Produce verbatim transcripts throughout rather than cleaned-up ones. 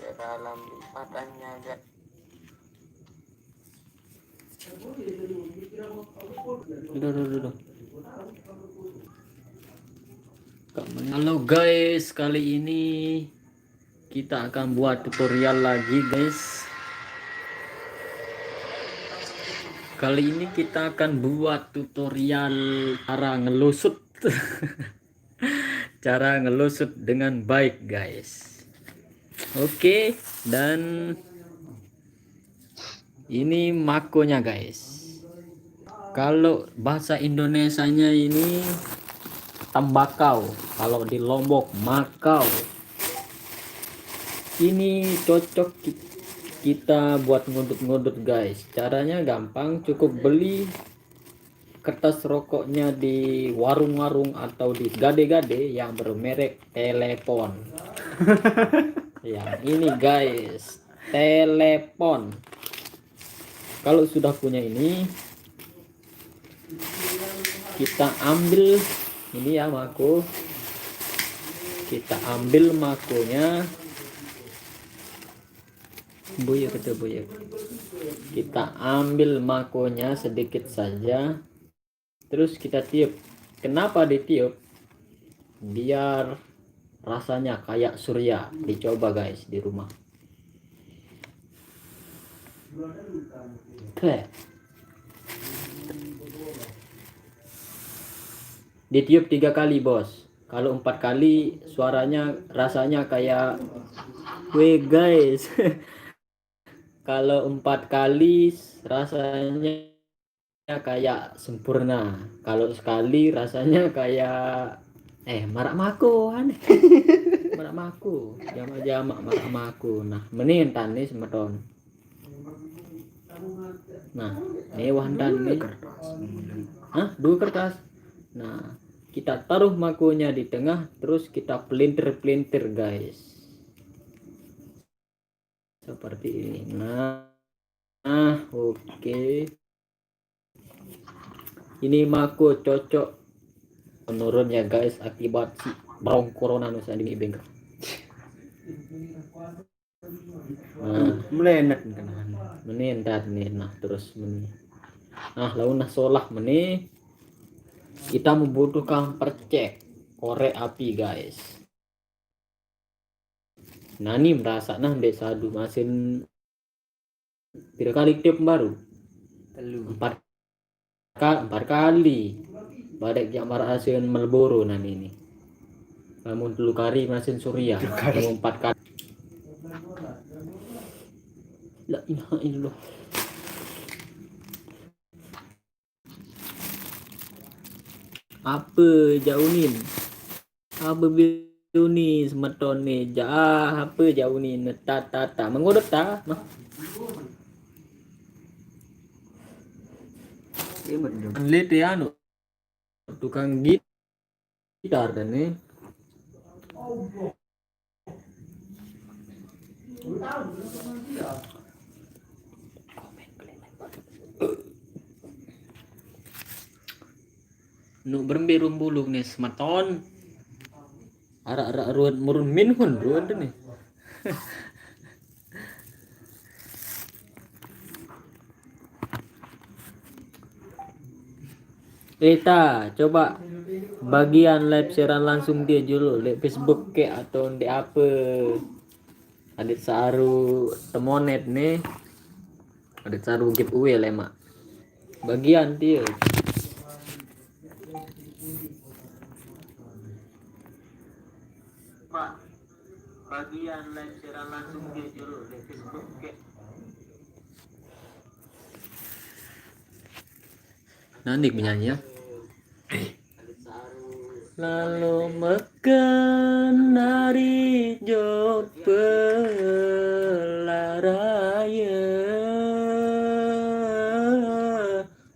Dalam lipatannya, guys. Duh, duh, duh, duh. Halo guys, kali ini kita akan buat tutorial lagi, guys. Kali ini kita akan buat tutorial cara ngelusut. Cara ngelusut dengan baik, guys. Oke, dan ini makonya, guys. Kalau bahasa Indonesianya ini tembakau, kalau di Lombok makau. Ini cocok ki-, kita buat ngudut-ngudut, guys. Caranya gampang, cukup beli kertas rokoknya di warung-warung atau di gade-gade yang bermerek Telepon. Yang ini, guys, Telepon. Kalau sudah punya ini, kita ambil ini ya, mako. Kita ambil makonya. Buyuk itu, buyuk. Kita ambil makonya sedikit saja. Terus kita tiup. Kenapa ditiup? Biar rasanya kayak Surya. Dicoba, guys, di rumah. Oke. Ditiup tiga kali, bos. Kalau empat kali, suaranya, rasanya kayak, weh, guys. Kalau empat kali, rasanya kayak sempurna. Kalau sekali, rasanya kayak, eh, marak mako, aneh. Marak mako, jamak-jamak marak mako. Nah, meni entan ni semeton. Nah, mewah entan ni. Hah? Dua kertas. Nah, kita taruh makonya di tengah, terus kita pelintir-pelintir, guys. Seperti ini. Nah, nah, oke. Ini mako cocok menurun ya, guys, akibat si brong corona nu sanding ibeng. Nah, melenet kan. Meni entar ni, nah, terus meni. Nah, lalu nah solah meni. Kita membutuhkan percek, korek api, guys. Nah, ni merasa nah dek sadu masin pira kali tiup baru? Telu. Empat ka-, empat kali. Badek jak marak hasil Marlboro nah ni. Lamun telu kali masin Surya. Telu kali. Lamun empat kali. La ilaha illallah. Apa jaunin? Apa biuni semeton ni? Ja, apa jaunin? Ta, ta, ta. Mengodot ta? Mah. Lete anu. Tukang gitar dan ni. Nu berembe rumbulung ni semeton. Arak-arak ruat murun minhun ruat ni. Eh, ta, coba bagian live siaran langsung dia dulu, lek Facebook ke atau ndek apa. Adik saru temonet ni. Adik saru giveaway lemak. Bagian dia. Pak, bagian live siaran langsung dia dulu, lek Facebook ke. Nanti penyanyi ya. Lalu meken hari jo pelaraya.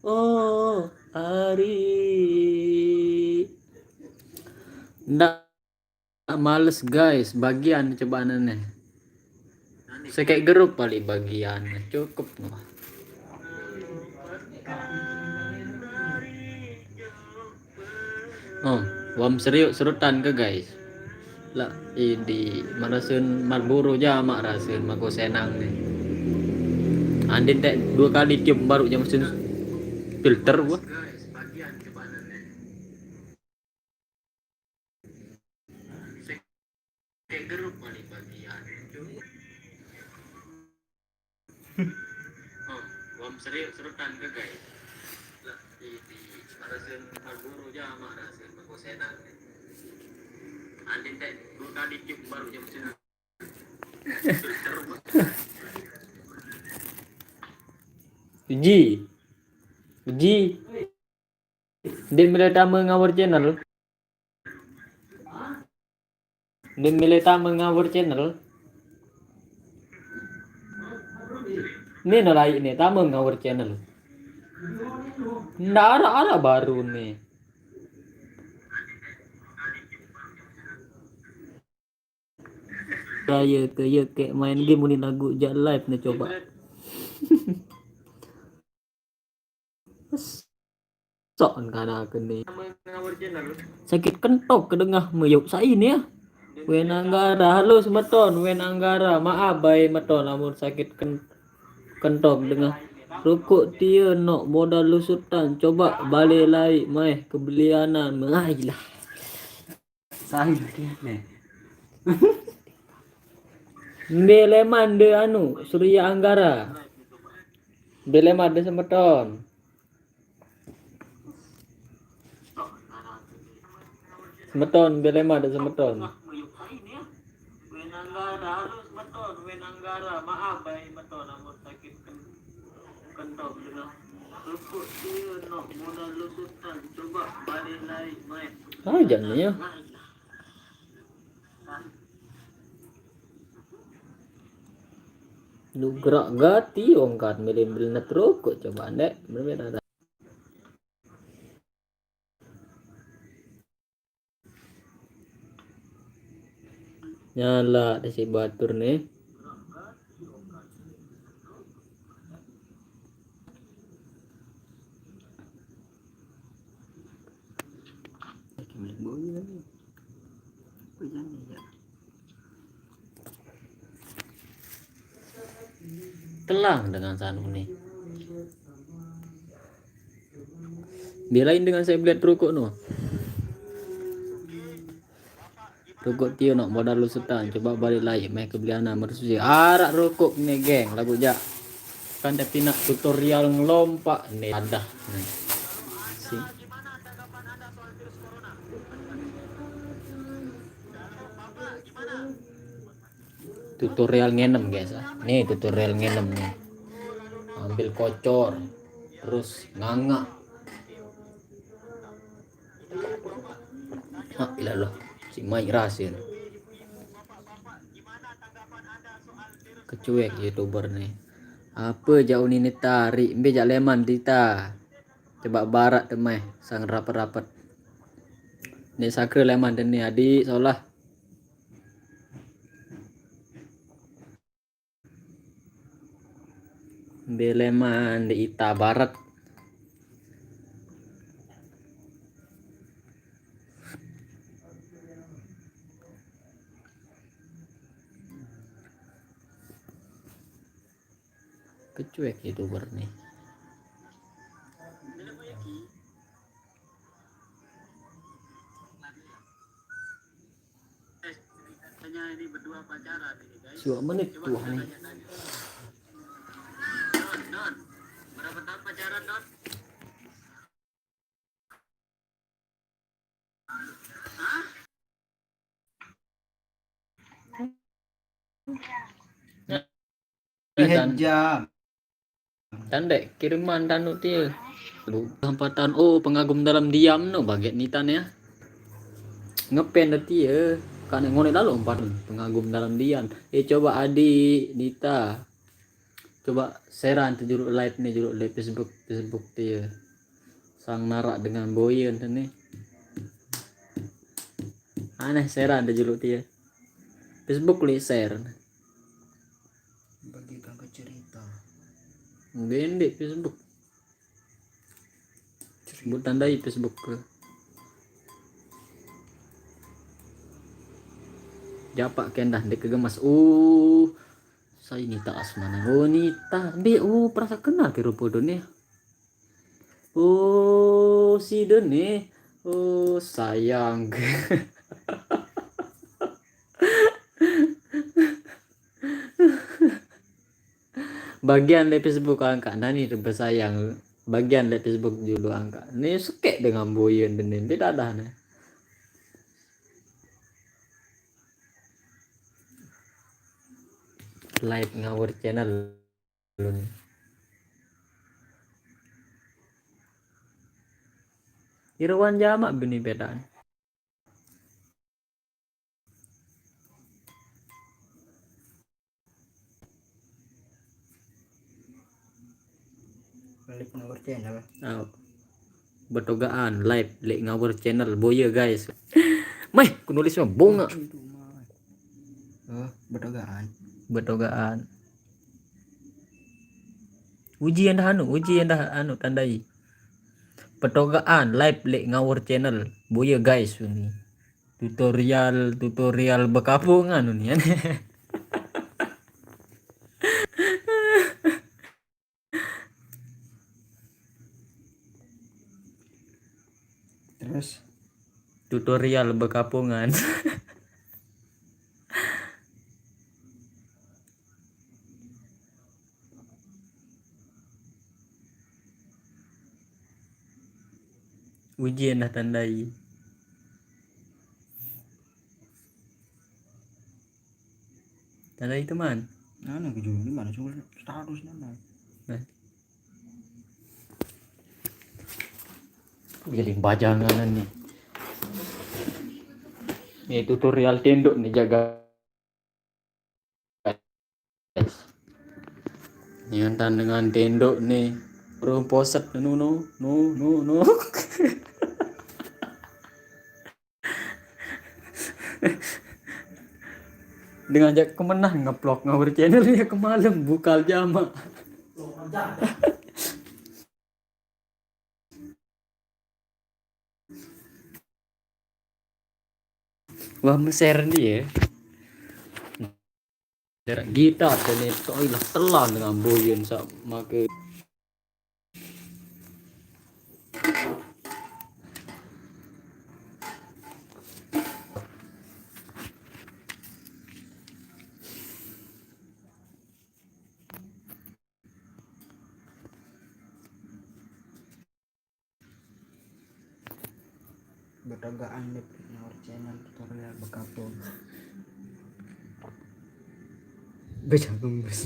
Oh, hari. Ndak males, guys, bagian cobaan ni. Sekek grup paling bagian, cukup noh. Oh, wam serius serutan ke, guys? Lah, ini marasen Marlboro ja mak rasen mako senang ni. Andin tek dua kali tiup baru jam mesin filter wah. Oh, wam serius serutan ke, guys? Lah, di, di, marasen Marlboro ja mak rasen mako senang. Andin tek dua kali tiup baru jam mesin. Uji. Uji. Ndeq mele tame ngawur channel. Ndeq mele tame ngawur channel. Ni no laik ni, tame ngawur channel. Ndeq araq-araq baru ni. Raya ke ye kek main game muni lagu jaq live ni coba. Sok kana kene. Sakit kentok kedengah meyup sai ni ah. Wen Anggara, halo semeton, Wen Anggara, maaf bae meton lamun sakit ken-, kentok dengah. Rokok tie nok modal lusutan, coba balik lai maeh kebelianan. Mengailah. Sai lagi ni. Mbe leman de anu, Surya Anggara. Mbe leman de semeton. Semeton, mbe leman de semeton. Ah, jangan ya. Lu gerak gati wong kan milih-milih net rokok coba, Ndek. Bener-bener ada. Nyala di si batur nih. Telang dengan sanu nih. Belain dengan saya beli rokok no. Rokok tio nok modal lusutan, coba balik lagi main ke beli anak mersusi. Araq rokok nih, geng, lagu jak. Kan tapi nak tutorial ngelompak nih, ada nih. Si. Tutorial ngenem, guys, ah. Nih tutorial ngenem nih. Ambil kocor, terus nganga. Ah, ilah loh, si Mai rasin. Kecuek youtuber nih. Apa jauh ni tarik, mbe jak leman dita. Coba barak temai, sang rapet-rapet. Nih sakre leman dene adik, solah. Beleman di ita barat. Kecuek youtuber nih. Siwaq menit tuh nih. Tan-, jam. Tan dek kiriman tanu tie. Lu, lampatan, oh, pengagum dalam diam no baget nitan ya. Ngepen dati ya. Kane ngonek lalu empat pengagum dalam diam. Eh, coba adik Nita. Coba seran tu juruk live ni, juruk live Facebook, Facebook tie. Sang narak dengan boyen tu ni. Aneh seran tu juruk tie. Facebook li share. Bagikan ke cerita. Gendek Facebook. Cerita. Buat tandai Facebook ke. Japak kendah ndek kegemas. Oh, saya Nita Asmana. Oh, Nita. Be, oh, perasa kenal ke rupa done. Oh, si done. Oh, sayang. Bagian le Facebook angka nani tu bersayang. Bagian le Facebook dulu angka. Ni sekek dengan boyen dene. Beda dah ni. Live ngawur channel. Irwan Jamak bini bedaan. Live ngawur channel. Oh. Betogaan live lek ngawur channel boye guys. Meh, ku nulis mah bonga. Oh, betogaan. Betogaan. Uji endah anu, uji endah anu tandai. Petogaan live lek ngawur channel. Boye guys ini. Tutorial, tutorial bekapung anu ni. Terus? Tutorial bekapungan. Ujian dah tandai. Tandai teman. Anu ke julu mana cuma status nama. Nah. Jadi bajangan ni. Ni tutorial tendok ni jaga. Niantan dengan tendok ni. Bro poset nu nu nu nu nu. Dengan jak kemenah ngeplok ngawur channel ya kemalem bukal jama. Wah, meser dia. Derek gitar dan itu lah telan dengan boyen sak make. Betogaan ni ngawur channel tutorial bekapung. Becak gemes.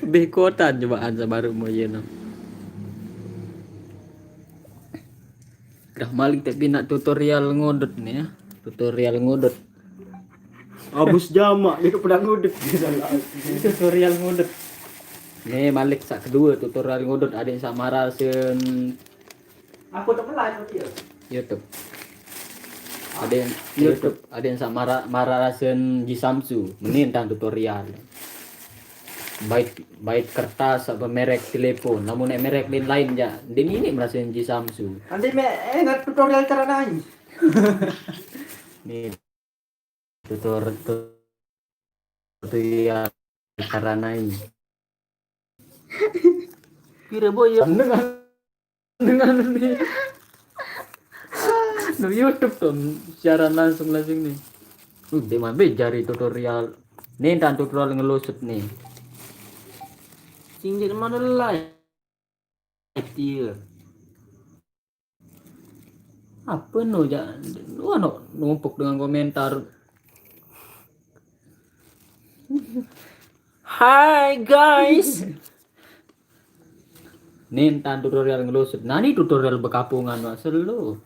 Be kuota cobaan sebaru mau ye no. Dah malik tapi nak tutorial ngodot ni ya. Tutorial ngodot. Abus jama itu pernah ngodot. Tutorial ngodot. Ni malik sak kedua tutorial ngodot adik sak marah sen. Aku tak pernah itu dia. YouTube. Ada yang YouTube, ada yang sak marah marah rasen Ji Samsu. Meni entah tutorial. Bait bait kertas apa merek telepon. Namun nek merek lain lain ja. Dia ni ni merasen Ji Samsu. Nanti me ingat tutorial cara nangis. Ni tutor tutorial cara nangis. Kira boy ya. Dengan dengan ni. No YouTube tu siaran langsung langsung ni. Uh, dia mah be jari tutorial. Ni dan tutorial ngelusut ni. Singgit mana live dia. Apa no ja, wah no numpuk dengan komentar. Hi guys. Ni entan tutorial ngelusut. Nah ni tutorial bekapungan wak selo.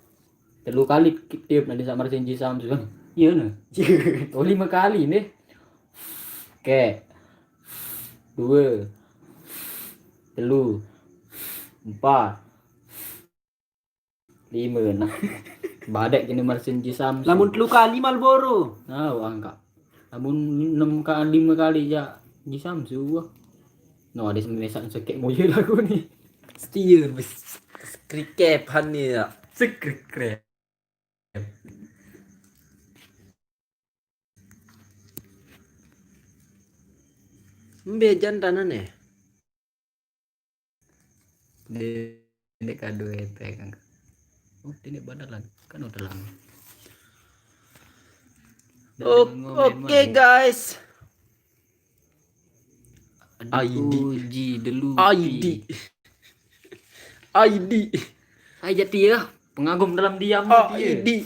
Telu kali tiup nanti sama Senji Samsu kan. Iya nah. Oh lima kali nih. Oke. Dua. Telu. Empat. Lima nah. Badek kini marsin Ji Samsu. Lamun telu kali Marlboro. Nah, angka. Lamun enam kali lima kali ya Ji Samsu. No ada mesak sekek moyo lagu ni. Setia bes skrikep han ni ya. Skrikep. Mbe jantan ane. Dia, dia kado epek kan. Oh, dia badalan. Kan udah lama. Oke, guys. Aidi. Uji dulu. Aidi. Aidi. Ai jati ya, pengagum dalam diam dia. Aidi.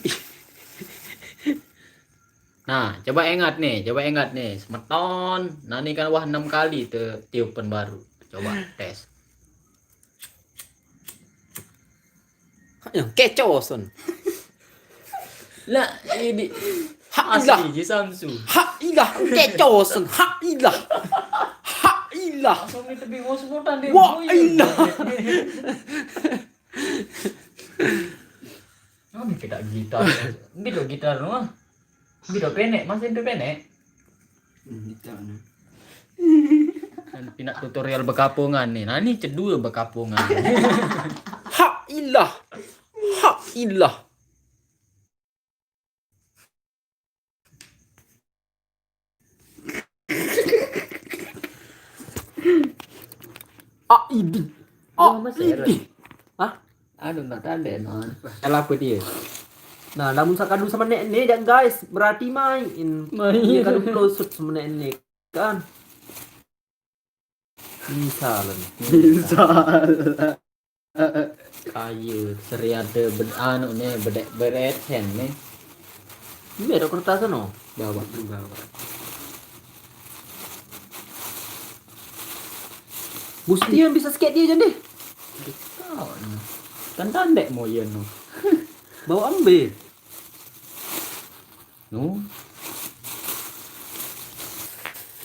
Nah, coba ingat nih, coba ingat nih. Semeton, nah ini kan wah enam kali te tiupan baru. Coba tes. Yang kecoson. Lah, ini Hak ilah. Asli je Samsu. Hak ilah, kecoson. Hak ilah. Hak ilah. Langsung itu bingung sebutan dia. Wah, ilah. Ini kita gitar. Ini do gitar no. Ini do penek, masih do penek. Gitar no. Kan pina tutorial bekapungan nih. Nah, ini cedul bekapungan. Hak ilah. Hak ilah. Aidi. Aidi. Hah? Aduh, nak tanda no. Salah apa dia? Nah, namun sakadu sama nek nek jak guys, berarti main. Main. Dia kadu pelosot sama nek nek kan. Misal. Misal. Ayo, seri ada bed anu nih, bedek beret sen nih. Ini ada kertas no. Bawa, bawa. Gusti yang bisa sket dia jadi. Kan tandek mau ya no. Bawa ambil. No.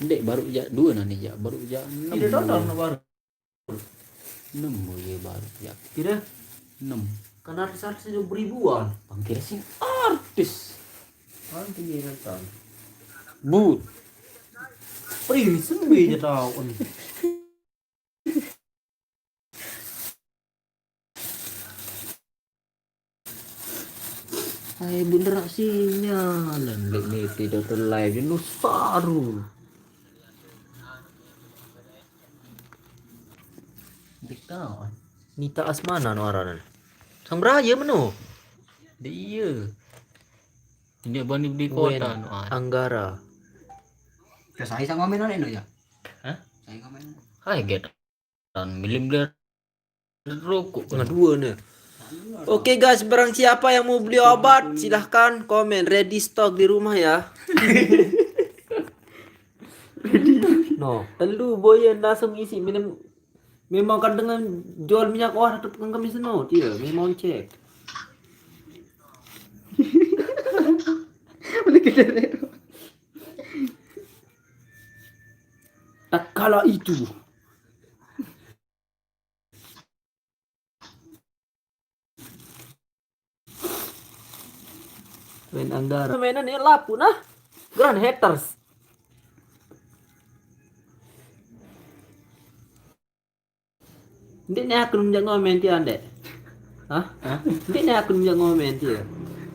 Dek baru jak dua nani jak, baru jak enam. Tidak total no baru. Enam boye baru ya. Kira enam. Kan artis-artis itu beribuan. Pangkira sing artis. Kan tinggi rentan. But. Prince lebih aja tahu kan. Hai bener sinyalan dek niti dokter live nu saru. Dek kawan. Nita Asmana no aranan. Sang beraya meno. Dia. Ini bani di kota no. Anggara. Ke saya sama mainan itu ya? Hah? Saya komen. Hai get. Dan milim dia rokok. Ngadua nih. Oke guys, barang siapa yang mau beli obat, silahkan komen. Ready stock di rumah ya. No, telu boyen langsung isi minum. Memang kan dengan jual minyak wah tetap kan kami seno dia, memang cek. Boleh kita. Tak kala itu. Main Anggara. Mainan ini lapu nah. Grand haters. Ndik ni aku nunjuk ngomen dia, Ndek. Hah? Hah? Ndik ni aku nunjuk ngomen dia.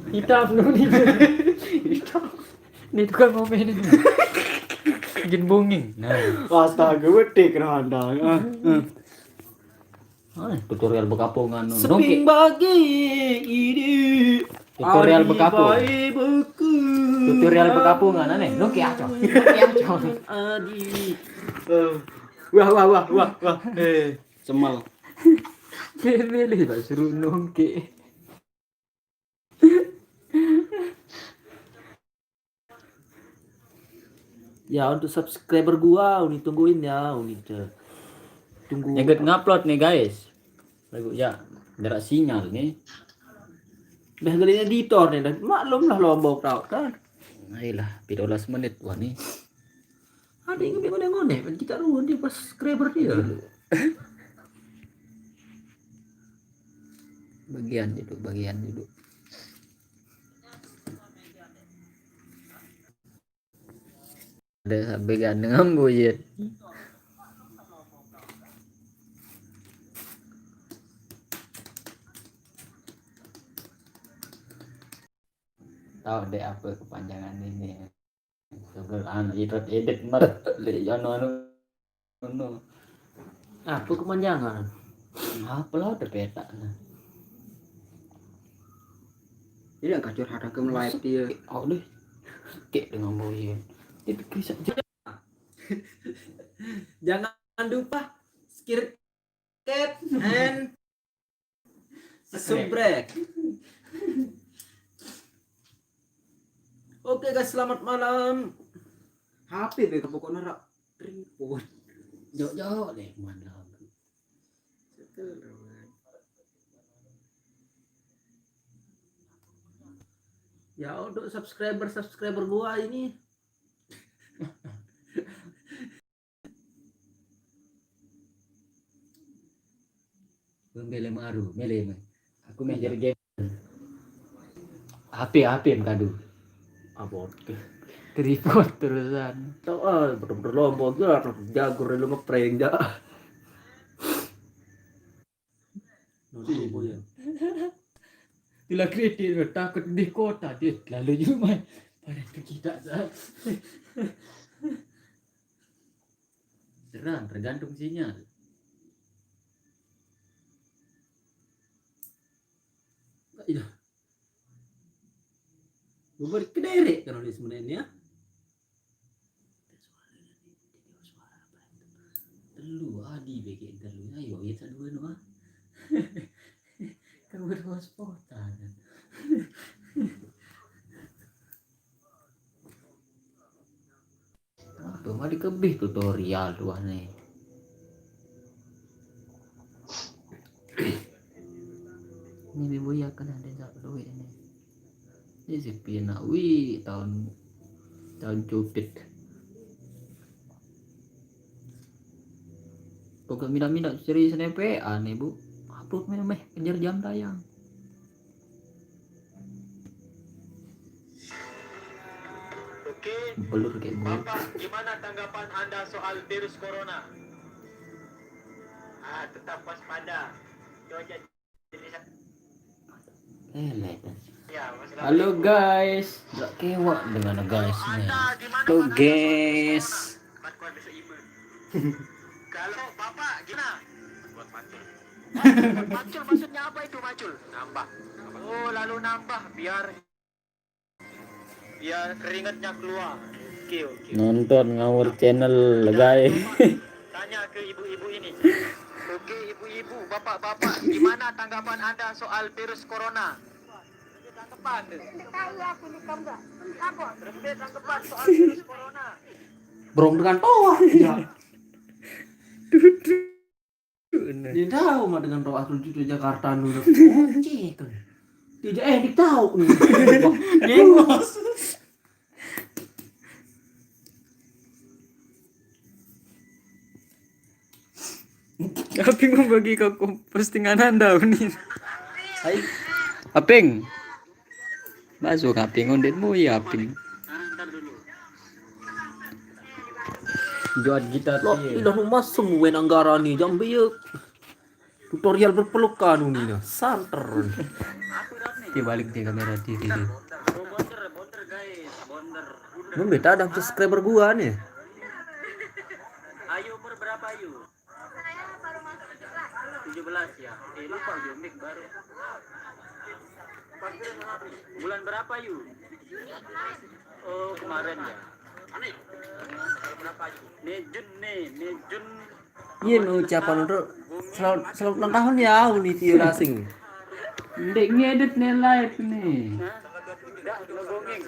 Hitam no ni. Hitam. Ni tukang ngomen ni. Jin bunging. Nah. Astaga, wetik kena handang. Ah, ah. Ah, tutorial bekapungan no. Seping bagi ini. Tutorial bekapung. Tutorial bekapungan aneh. Noke aco. Noke aco. Adi. Eh, wah, wah, wah, wah, wah. Eh, cemal. Kebele pak suruh nongke. Ya, untuk subscriber gua, uni tungguin ya, uni te-, tunggu. Nyeget ngupload nih guys. Lagu ya, derak sinyal nih. Dah geli editor nih, dah maklum lah Lombok tau kan. Ayolah, pidolas menit wah nih. Ada yang ngonek-ngonek, kita ruh dia pas subscriber dia. Bagian duduk, bagian duduk. Ada sampai gandeng ambo ya. Tahu deh apa kepanjangan ini. Google anu edit edit mer le anu anu Ngono. Apa kemanjangan? Apa lah ada petak nah. Jadi yang kacur ada ke live dia. Oh deh. Kayak dengan boyan. Itu kisah. Jangan lupa subscribe and subscribe. Oke guys, selamat malam. H P be pokoknya rak tripod. Jauh-jauh deh mana. Ya, untuk subscriber-subscriber gua ini. Mele maru, mele, mele. Aku main jadi game. H P, H P kadu. Apa? Tripod terusan. Tahu ah, betul-betul lombok juga, jagur lu ngeprank ja. Nodi boyan. Bila kritik takut di kota dia lalu juga main. Pada kita tak. Serang, tergantung sinyal. Iya. Gue balik ke derek kalau di sebenarnya. Telu, adi beke telu. Ayo, ya tak dua no ah. Kan berhotspot kan. Apa mah dikebih tutorial tuh aneh. Ini ibu ya kan ada jawab duit ini. Ini si Pina, wih, tahun tahun cupit. Pokok mina-mina serius nih pe aneh bu. Apa meh meh kejar jam tayang. Oke. Belur kayak belur. Bapak, gimana tanggapan Anda soal virus corona? Ah, tetap waspada. Cuaca jadi sa- Eh, lepas. Ya, Mas Halo Rafi. Guys, gak kewak dengan guys nih. Anda gimana Halo pandangan soal guys. Corona? Buat keluarga seibu. Kalau Bapak gimana? Buat macul. Macul maksudnya apa itu macul? Nambah. Oh, lalu nambah biar biar keringatnya keluar. Oke, oke. Nonton ngawur channel guys. Tanya ke ibu-ibu ini. Oke, ibu-ibu, bapak-bapak, gimana tanggapan Anda soal virus corona? Tanggapan tu. Tanggapan soal virus corona. Brong dengan toa. Ya. Dia tahu mah dengan roh asli cucu Jakarta nu. Cek. Tidak eh dia tahu nih. Ngemos. Tapi mau bagi ke postingan anda nih. Hai. Aping. Masuk Aping, ondetmu ya Aping. Jual gitar. Lah, ilah nu masem wen anggaran ni jam bieu. Tutorial berpelukan uni nah. Santer. Dia balik dia kamera diri dia. Mun beta ada subscriber gua nih. Ayu umur berapa Ayu? Tujuh belas ya. Eh, lupa Ayu, mik baru. Bulan berapa Ayu? Oh, kemarin ya. Nejun nih, Nejun. Iya, nu ucapan untuk selamat selamat ulang tahun ya uni tieu asing. Ndek ngedit nih live nih. Hah? Ndak ngegongeng.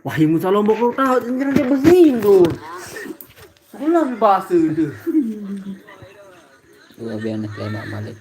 Wah, imu calon bokok tahu nyerang dia bersinggung. Ulah bahasa itu. Gua biar nih lemak balik.